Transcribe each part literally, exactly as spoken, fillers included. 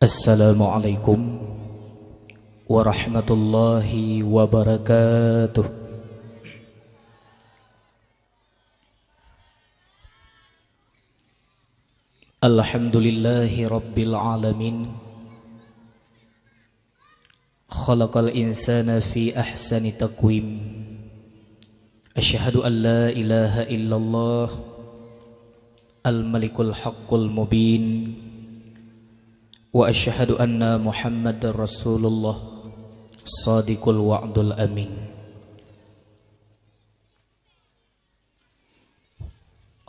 Assalamualaikum warahmatullahi wabarakatuh. Alhamdulillahi rabbil alamin. Khalaqal insana fi ahsani taqwim. Asyhadu an la ilaha illallah al-malikul haqqul mubin. Wa asyhadu anna Muhammadar Rasulullah, shadiqul wa'dul amin.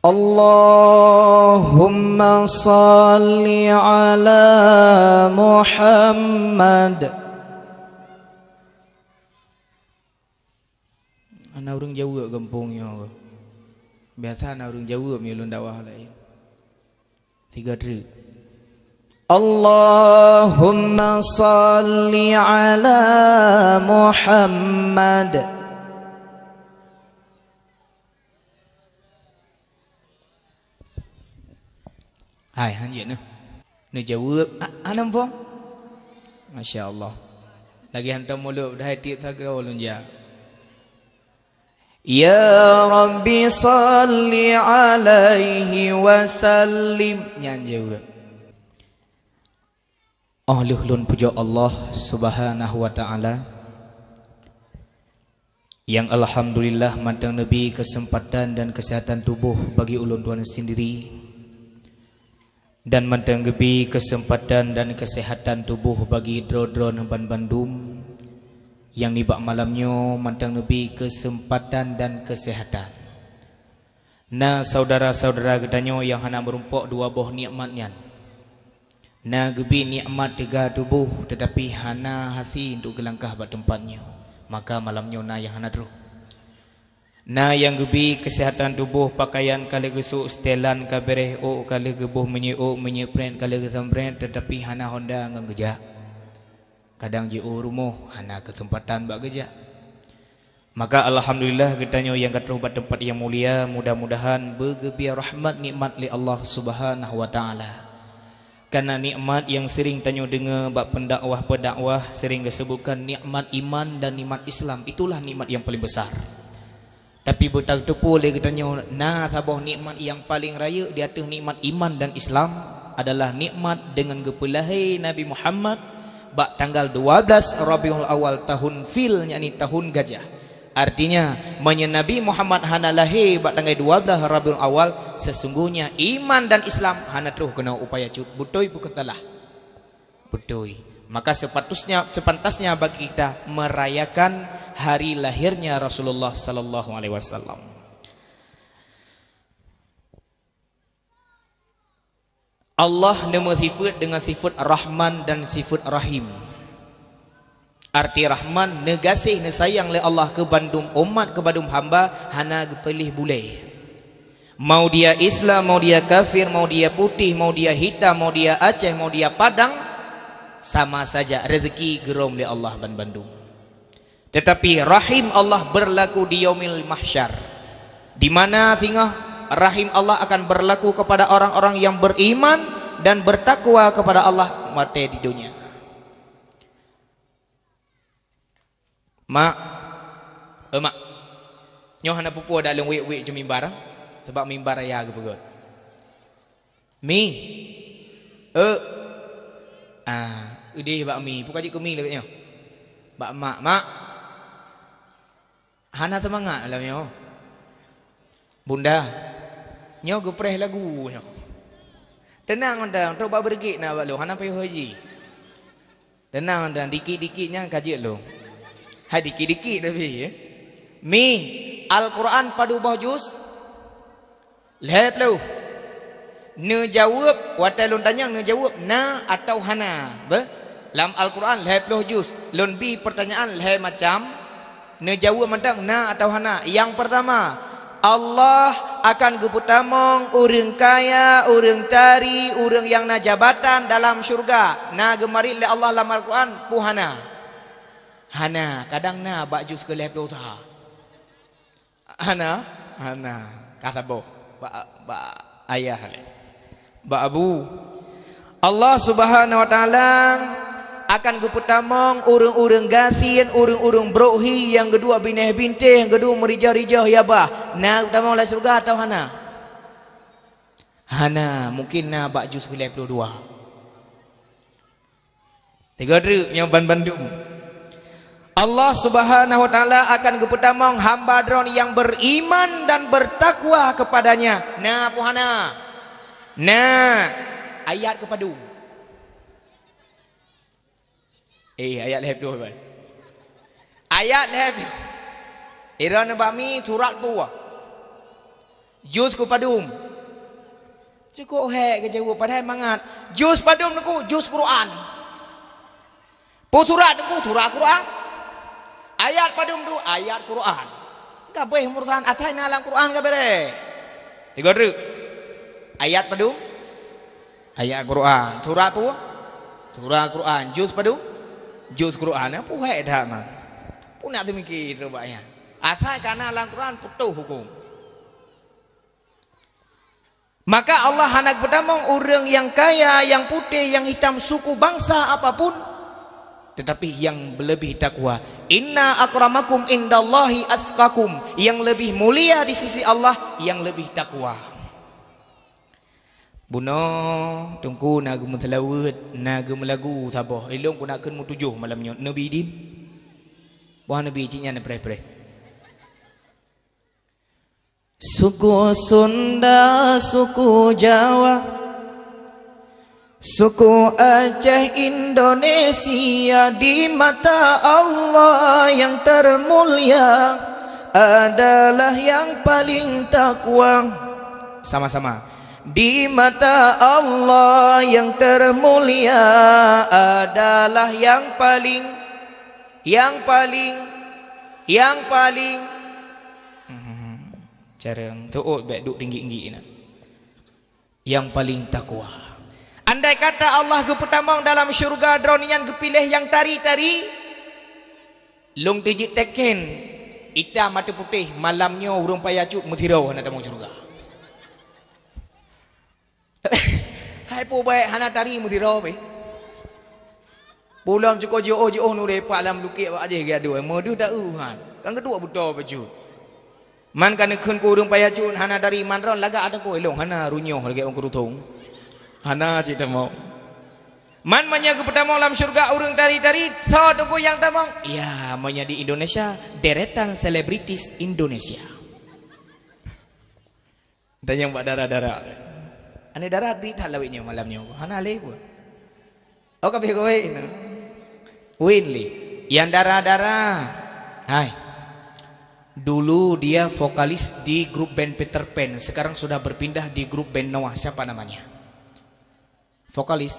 Allahumma shalli ala Muhammad. Hana ureuëng jaweueb gampông nyoe. Biasa na ureuëng jaweueb meunyoe lôn dakwah laén. Tiga treuk. Allahumma shalli ala Muhammad. Hai, hanjeuet neuh. Neujaweueb, "A-, hana muphom?" Masya Allah. Lagée hantom mulôk, padahai tieb sagoe lôn jak. Ya Rabbi shalli alaihi wa sallim. Nyan jaweueb. Oh lheueh lôn pujoe Allah Subhanahu wa Ta'ala, nyang alhamdulillah mantong neubri keuseumpatan dan keuseuhatan tuboh bagi ulôn tuan sendiri, dan mantong geubri keuseumpatan dan keuseuhatan tuboh bagi droe-droe neuh banbandum nyang nibak malam nyoe mantong neubri keuseumpatan dan keuseuhatan. Na syedara-syedara geutanyoe nyang hana meurumpok dua boh nikmat nyan. Na geubri nikmat teuga tuboh, teutapi hana hase untuk geulangkah bak teumpat nyoe, maka malam nyoe na nyang hana troh. Na nyang geubri keuseuhatan tuboh, pakaian ka lheueh geusôk, seutelan ka beureh, ôk ka lheueh geuboh minyeuk ôk, minyeuk prét ka lheueh geusamprét, teutapi hana honda ngon geujak. Kadang jiôh rumoh, hana keuseumpatan bak geujak. Maka alhamdulillah geutanyoe nyang ka troh bak teumpat nyang mulia, mudah-mudahan beugeubri rahmat nikmat lé Allah Subhanahu wa Ta'ala. Kareuna nikmat nyang sering tanyoe deungoe bak pendakwah-pendakwah sering geuseubutkan nikmat iman dan nikmat Islam, itulah nikmat nyang paleng besar. Tapi beutateupeue lé geutanyoe na saboh nikmat nyang paleng rayeuk di ateueh nikmat iman dan Islam adalah nikmat deungon geupeulahé Nabi Muhammad bak tanggal dua belas Rabiul Awal tahun Fil, yakni tahun gajah. Artinya, meunyoe Nabi Muhammad hana lahé bak tanggai dua belas Rabiul Awal, sesungguhnya iman dan Islam hana troh keunoe upaya cut. Beutôi peu keu salah? Beutôi. Maka sepatutnya, sepantasnya bagi kita merayakan hari lahirnya Rasulullah sallallahu alaihi wasallam. Allah neumeusifeuet deungon sifeuet Rahman dan sifeuet Rahim. Arti Rahman, neugaséh neusayang lé Allah keu bandum umat, keu bandum hamba, hana geupiléh bulée. Mau dia Islam, mau dia kafir, mau dia putéh, mau dia hitam, mau dia Aceh, mau dia Padang, sama saja, rezeki geurom lé Allah banbandum. Tetapi rahim Allah berlaku di Yaumil Mahsyar, di mana singoh rahim Allah akan berlaku kepada orang-orang yang beriman dan bertakwa kepada Allah watée di dunia. Mak, eh mak, nyoe hana peue-peue dak lôn wék-wék ju mimbar, sabab mimbar ya geupeugét. Mi. Eu. Ah, udeh bak mi. Peu ka jeuet keu mi leubeh nyoe? Bak mak, mak. Hana seumangat lam nyoe. Bunda. Nyoe geupreh lagu nyoe. Teunang mantong, trok bak beureuguek na bak lôn, hana payah haji. Teunang mantong, dikit-dikit nyan ka jeuet lôn. Hai dikit-dikit tapi, ya. Mi, Al-Quran padub boh juz? Lhée ploh. Neujaweueb, watée lôn tanyong neujaweueb na atawa hana. Beuh? Lam Al-Quran lhée ploh juz. Lôn bi peurtanyaan lhée macam. Neujaweueb mantong na atawa hana. Nyang peurtama, Allah akan geupeutamong ureuëng kaya, ureuëng tari, ureuëng nyang na jabatan dalam syeuruga. Na geumarit lé Allah lam Al-Quran, peu hana? Hana. Kadang na bak juz keu lhée ploh sa. Hana? Hana. Ka saboh. Bak, bak ayah lé. Bak abu. Allah Subhanahu wa Taala akan geupeutamong ureuëng-ureuëng gasien, ureuëng-ureuëng brok hi, nyang geuduek binéh bintéh, nyang geuduek meurijah-rijah yabah. Na geutamong lam syeuruga atawa hana? Hana, mungkin na bak juz keulhée ploh dua. Tiga treuk nyang ban bandum. Allah Subhanahu wa Taala akan geupeutamong hamba Droe nyang beriman dan bertakwa kepada-Nya. Na peue hana? Na. Ayat keupadum? Eh, ayat lhée ploh, ban. Ayat lhée ploh. Droeneuh bak mi surat peue? Juz keupadum? Cukôp hék geujaweueb, padahai mangat. Juz padum Teungku? Juz Quran. Peue surat Teungku? Surat Quran. Ayat padum Teungku? Ayat Quran. Ka beuh meurusan asai na lam Quran ka béré. Tiga treuk. Ayat padum? Ayat Quran. Surat peue? Surat Quran. Juz padum? Juz Quran. Peue hék that man. Peue nak teumiki teubak nyan. Asai ka na lam Quran putôh huköm. Maka Allah hana geupeutamong ureuëng nyang kaya, nyang putéh, nyang hitam, suku bangsa apapun, tetapi nyang leubeh takwa. "Inna akramakum indallahi atqakum." Nyang leubeh mulia di sisi Allah, nyang leubeh takwa. Bunoe Teungku na geumeuseulaweuet, na geumeulagu saboh. Ilong ku nak kheun meutujoh malam nyoe. Neubi idin. Wah, neubi cit nyan preh-preh. Suku Sunda, suku Jawa, suku Aceh, Indonesia, di mata Allah yang termulia adalah yang paling takwa. Sama-sama. Di mata Allah yang termulia adalah yang paling, yang paling, yang paling. Hmm. Carông teuôt bék duek tinggi-tinggi na. Nyang paleng takwa. Andai kata Allah geupeutamong dalam syeuruga Droeneuh nyan geupiléh nyang tari-tari, lôn teujeuet teken itam ateueh putéh, malam nyoe ureuëng paya cut meusidroe hana tamong syeuruga. Hai peue baét hana tari meusidroe pih. Pulang cukôp jiôh-jiôh nuré pak lam lukét bak jih geuadui, meudeuh taeu han. Kan geuduek beutoe bacut. Man ka neukheun keu ureuëng paya cut hana tari, man droe lagak teungku ilong hana runyoh lagée ureuëng keuruthong. Hana cit tamong. Man meunyoe geupeutamong lam syeuruga ureuëng tari-tari, soe teungku nyang tamong? Ya, meunyoe di Indonesia, deretan selebritis Indonesia. Tanyong bak dara-dara. Aneuk dara di that lawét nyoe malam nyoe. Hana lé pun. Oh, ka pih kawin. Win li. Yang dara-dara. Hai. Dulu dia vokalis di grup band Peter Pan, sekarang sudah berpindah di grup band Noah. Siapa namanya? Vokalis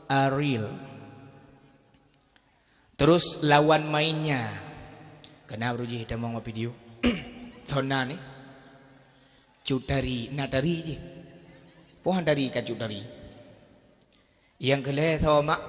Ariel. Terus lawan mainnya. Kenapa jih tamong video? Sona ni. Cut tari, na tari jih. Poh tari ka cut tari. Nyang keu lhée soe mak?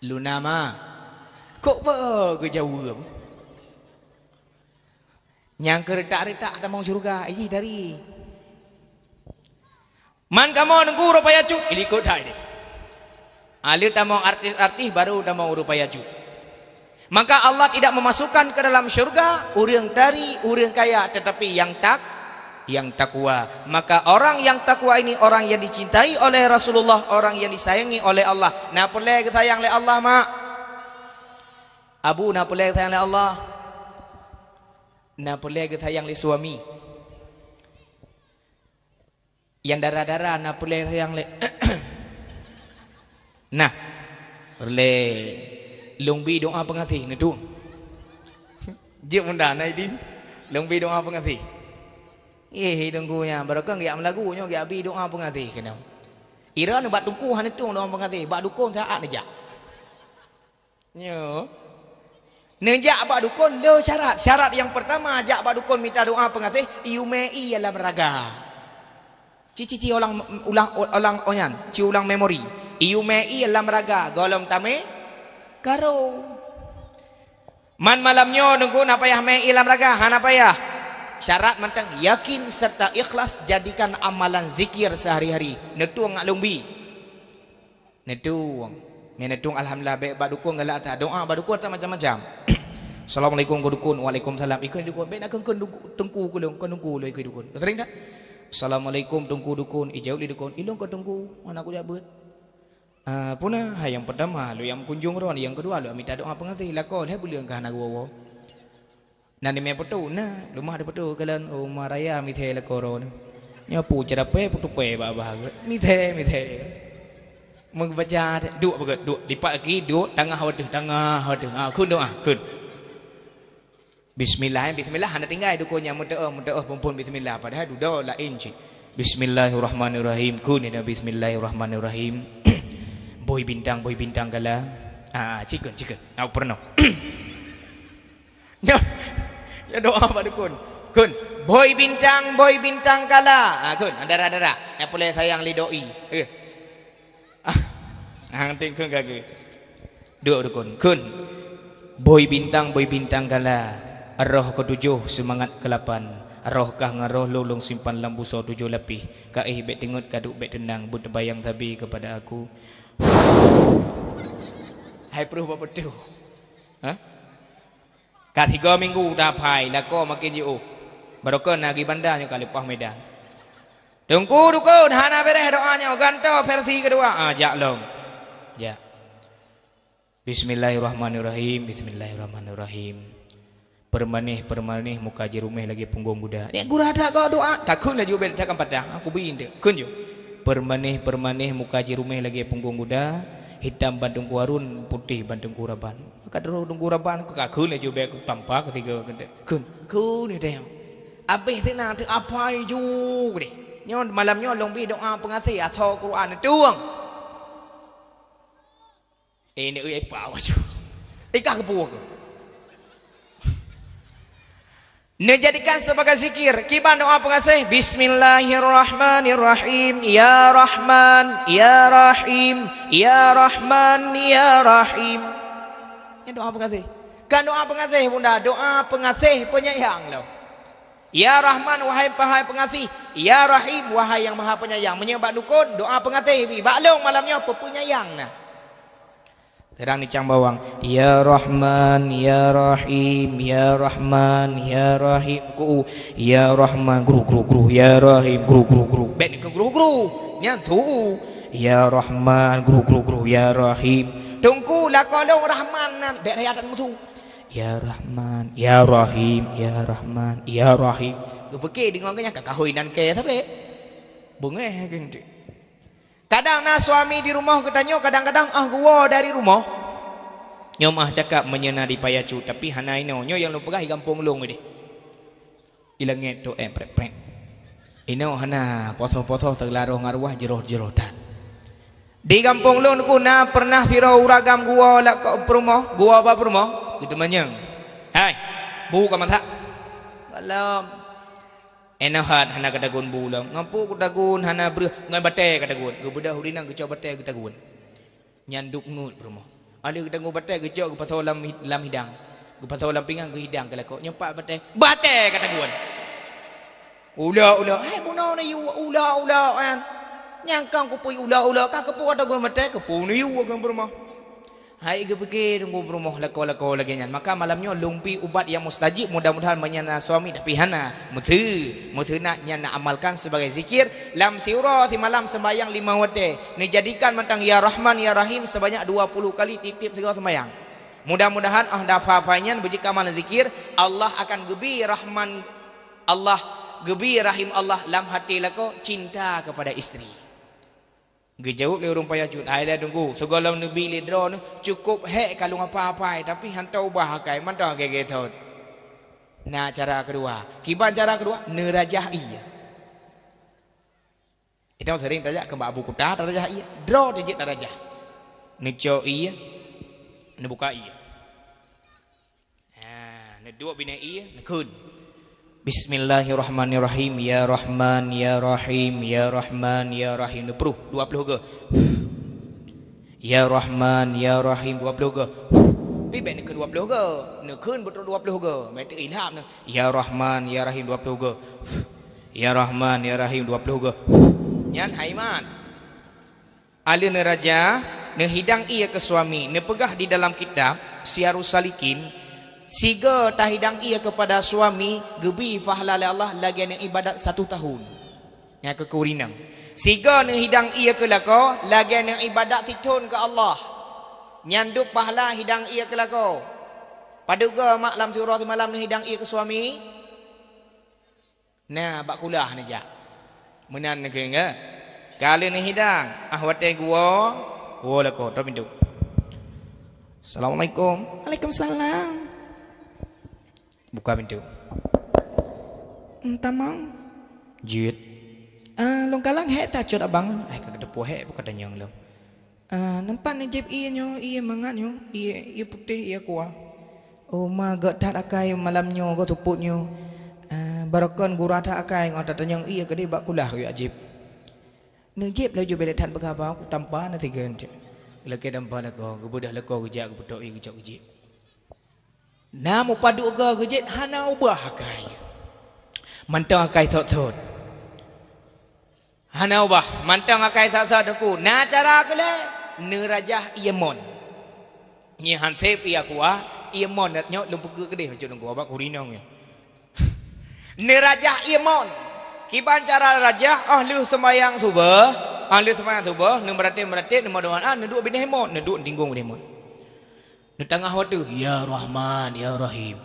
Luna ma. Kok ba geujaweueb? Nyang keu reutak-reutak tamong syeuruga, ijih tari. Man kamoe nunggu ureuëng paya cut, ilikot hai deh. Aleuh tamong artis-artis baru tamong ureuëng paya cut. Maka Allah tidak memasukkan ke dalam syurga ureuëng tari, ureuëng kaya, tetapi yang tak, yang takwa. Maka orang yang takwa ini orang yang dicintai oleh Rasulullah, orang yang disayangi oleh Allah. Na peureulée geusayang lé Allah, mak? Abu, na peureulée geusayang lé Allah? Na peureulée geusayang lé suami? Nyang dara-dara na peureulée sayang lé. Nah, peureulée lôn bi doa peungaséh neutueng. Jeuet muda na idin, lôn bi doa peungaséh. Eh, hidong ku nyan, barokon geujak meulagu nyoe geujak bi doa peungaséh keunoe. Ira nibak teungku hana tueng doa peungaséh, bak dukon saát neujak. Nyoe. Neujak bak dukon le syarat. Syarat nyang peurtama jak bak dukon mita doa peungaséh, iyue mé ie lam raga. Ci, ci, ci ulang, ulang, ulang, oh nyan, ci ulang memori. Iyue mé ie lam raga, gohlom tamé karo. Man malam nyoe teungku na payah mé ie lam raga, hana payah. Syarat mantong yakin serta ikhlas jadikan amalan zikir sehari-hari. Neutueng ngat lôn bi. Neutueng. Meuneutong alhamdulillah, bèk bak dukon galak that. Doa bak dukon that macam-macam. Assalamualaikum keu dukon. Waalaikumsalam. Ikheun dukon. Bèk na kheun-kheun dukon, teungku keu lôn, kon teungku lôn ikheun dukon. Sering that? Assalamualaikum teungku dukon. Ijaweueb lé dukon. Ilôn kon teungku. Hana kujak beuet. Ah, puna, hai nyang peutama, lôn nyang meukunjong droe, nyang keudua, lôn mita doa peungaséh. Lakoe lhèe buleuen ka hana geuwoe-woe. Na neumè peutu, na, leumah di peutu, kalon, oh, ma raya misé lakoe droeneuh. Nyoe pu cara pè, peutu pè bak babah geuh. Misé, misé. Meubaca, duek beugèt, duek. Dipat gaki, duek, tangah ateueh, tangah ateueh. Ha, kheun doa, kheun. Bismillah, eh, bismillah, hana tinggai dukon nyan meuteu'oh, meuteu'oh phon-phon bismillah. Padahai dudoe laén cit. Bismillahirrahmanirrahim. Kheun nyan, bismillahirrahmanirrahim. Bôi bintang, bôi bintang gala. Ah, cikheun, cikheun. Au peurunoe. Nyoe, nyoe doa bak dukon. Kheun, "Bôi bintang, bôi bintang gala." Ah, kheun, dara-dara. Nyang peureulèe sayang lé doi. Eh. Ah, hang teuka keu. Duek dukon. Kheun, "Bôi bintang, bôi bintang gala. Roh keutujoh, seumangat keulapan. Roh kah ngon roh lôn, lôn simpan lam busoe tujoh lapéh. Ka éh bèk teungeut, ka duek bèk teunang. Beuteubayang sabe keupada aku." Hai preuh bak beutôi. Ha? Ka tiga minggu taphai, lakoe maken jiôh. Barokon na geuh banda nyoe ka leupah Medan. Teungku dukon, hana bèrèh doa nyoe, gantoe versi keudua. Ah, jak lom. Jak. Bismillahirrahmanirrahim, bismillahirrahmanirrahim. Peureumandeh, peureumandeh muka jeuruméh lagèe punggong guda. Nyan gura that keu doa. Takheun laju bèk that kan patah. Aku bri eunteuk. Kheun ju. Peureumandeh, peureumandeh muka jeuruméh lagèe punggong guda, hitam ban Teungku Harun, putéh ban Teungku Raban. Ka droe Teungku Raban, ka kheun laju bèk tampa keu tiga keu dua. Kheun, kheun laju. Abéh sinan teuh aphai ju deh. Nyoe malam nyoe lôn bri doa peungaséh asoe Quran neutueng. Eh, ni, eh, apa awak tu? Eh, kah keupeue keuh? Neujadikan sebagai zikir. Kiban doa peungaséh, "Bismillahirrahmanirrahim. Ya Rahman, ya Rahim, ya Rahman, ya Rahim." Nyan doa peungaséh. Kan doa peungaséh, bunda, doa peungaséh peunyayang lom. Ya Rahman, wahai Pahai Peungasih. Ya Rahim, wahai Yang Maha Penyayang. Meunyoe bak dukon, doa peungaséh bri. Bak lôn malam nyoe, peupeunyayang na. Seudang neucang bawang. Ya Rahman, ya Rahim, ya Rahman, ya Rahim. Ku, ya Rahman, gru, gru, gru, ya Rahim, gru, gru, gru. Bèk neukheun gru, gru. Nyan su. Ya Rahman, gru, gru, gru, ya Rahim. Teungku, lakoe lôn Rahman nan. Bèk raya that meusu. Ya Rahman, ya Rahim, ya Rahman, ya Rahim. Geupeuke deungon geuh nyan ka kahôi nan kèe sabé. Beungèh geuh. Kadang na suami di rumoh geutanyoe, kadang-kadang ah geuwoe dari rumoh. Nyoe meuah cakap meunyoe na di Payacuek, tapi hana inoe. Nyoe nyang lôn peugah di gampông lôn deh. Di langèt tu, eh, prek-prek. Inoe hana, poso-poso seularoh ngon arwah jiroh-jiroh that. Di gampông lôn ku na peureunah sidroe ureueng agam geuwoe lakoe peurumoh, geuwoe bak peurumoh, geuteumanyong. "Hai, bu ka masak?" "Gohlom." "Inoe hat hana katagun bu lom." "Ngon peue kutagun hana breuh?" "Ngon batèe katagun." Geubeudôh ureueng inong geucok batèe geutagun. Nyan dub ngeut peurumoh. Alèh geutanggong batèe geucok geupasoe lam hi-, lam hidang. Geupasoe lam pingan geuhidang keu lakoe. Nyoe pat batèe. Batèe ka tagun. Ula-ula. Hai bunoe neuyue ula-ula kan. Nyang kang keupeue ula-ula ka keupeue tagun batèe keupeue neuyue keu peurumoh. Hai geupike teungku peurumoh lakoe-lakoe lagèe nyan. Maka malam nyoe lôn pi ubat nyang mustajib, mudah-mudahan meunyan na suami tapi hana. Meuseu, meuseu nak nyan nak amalkan sebagai zikir lam siuroe simalam sembahyang lima watèe. Neujadikan mantong ya Rahman, ya Rahim sebanyak dua puluh kali tiep-tiep sigoe seumayang. Mudah-mudahan 'oh dafa-dafa nyan beujeuet keu amalan zikir, Allah akan geubi Rahman Allah, geubi Rahim Allah lam até lakoe cinta kepada isteri. Geujaweueb lé ureueng payah jeuet, "Hai lé teungku, sigohlom neubi lé droeneuh, cukôp hék kalon apa-apa, tapi hantom ubah akai, mantong gèt-gèt thon." Na cara keudua. Kiban cara keudua, neurajah ie. Itoe sering tajak keu bak Abu Kuta, tarajah ie. Droe teujeuet tarajah. Neucok ie, neubuka ie. Ha, neuduek binéh ie, neukheun. Bismillahirrahmanirrahim. Ya Rahman, ya Rahim, ya Rahman, ya Rahim. Neupruh dua ploh goe. Ya Rahman, ya Rahim, dua ploh goe. Pi bèk neukheun dua ploh goe. Neukheun beutôi dua ploh goe. Bèk teuilham neu. Ya Rahman, ya Rahim, dua ploh goe. Ya Rahman, ya Rahim, dua ploh goe. Nyan hai mat. Aleuh neuraja, neuhidang ie keu suami, neupeugah di dalam kitab Siyarus Salikin, sigoe tahidang ie keupada suami, geubri pahala lé Allah lagée neuibadat satu tahun. Nyan keu keu ureueng inong. Sigoe neuhidang ie keu lakoe, lagée neuibadat sithon keu Allah. Nyan dub pahala hidang ie keu lakoe. Padub goe mak lam siuroe simalam neuhidang ie keu suami? Na, bak kulah neujak. Meunan neukheun, ka? Ka lheueh neuhidang, ah watée geuwoe, woe lakoe, troh pintoe. Assalamualaikum. Waalaikumsalam. Buka pintoe. "Hmm, tamong." "Jeuet." "Ah, lôn kalon hék tacot abang." "Ai, ka geuteupeue hék, buka tanyong lom." "Ah, nyoe pat neujieb ie nyoe, ie mangat nyoe, ie, ie putéh, ie kuah." "Oh, ma gét that akai malam nyoe, gét seupôt nyoe. Ah, barokon gura that akai, ngon tatanyong ie keudeh bak kulah geujak jieb." Neujieb laju bèk that beugaba, kutampa na tiga eunteuk. Lakée tampa lakoe, geubeudôh lakoe geujak, geupeutok ie geucok geujieb. Na meupadub goe geujieb hana ubah akai. Mantong akai thot-thot. Hana ubah, mantong akai thot-thot teungku. Na cara keu lhée, neurajah ie mon. Nyi han sép ie kuah, ie mon nyoe lôn peugah keudeh bacut teungku, bak keu ureueng inong nyoe. Neurajah ie mon. Kiban cara rajah, óh lheueh seumayang suboh, óh lheueh seumayang suboh, neumeuratéb-meuratéb, neumeudoá, neuduek binéh mon, neuduek tinggong binéh mon. Neutangah watée, "Ya Rahman, ya Rahim."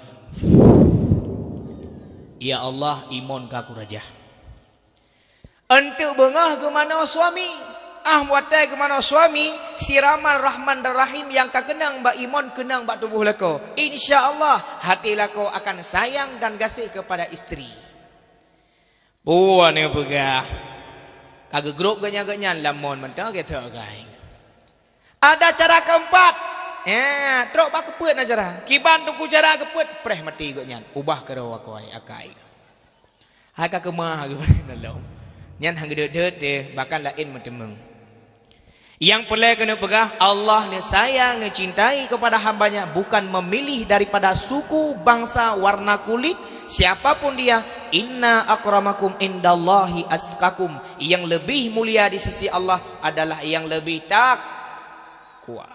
Ya Allah, ie mon ka kurajah. Eunteuk beungoh geumanoe suami. Ah watée geumanoe suami, siraman Rahman dan Rahim nyang ka keunong bak ie mon keunong bak tuboh lakoe. Insya Allah, hati lakoe akan sayang dan gaséh kepada istri. Peue neupeugah? Ka geugrôp geuhnyan-geuhnyan lam mon mantong geuthok akai. Ada cara keumpat. Ya, trok bak keupeuet na cara. Kiban teungku cara keupeuet, preh maté geuhnyan. Ubah keudroe akai, akai. Hai ka keumah geuhnyan lom. Nyan han geudeuet-deuet deh, bahkan laén meuteumeung. Nyang peureulée keuneuk peugah, Allah neusayang, neucintai kepada hamba-Nya, bukan memilih daripada suku, bangsa, warna kulit, siapa pun dia. "Inna akramakum indallahi atqakum." Yang lebih mulia di sisi Allah adalah yang lebih takwa.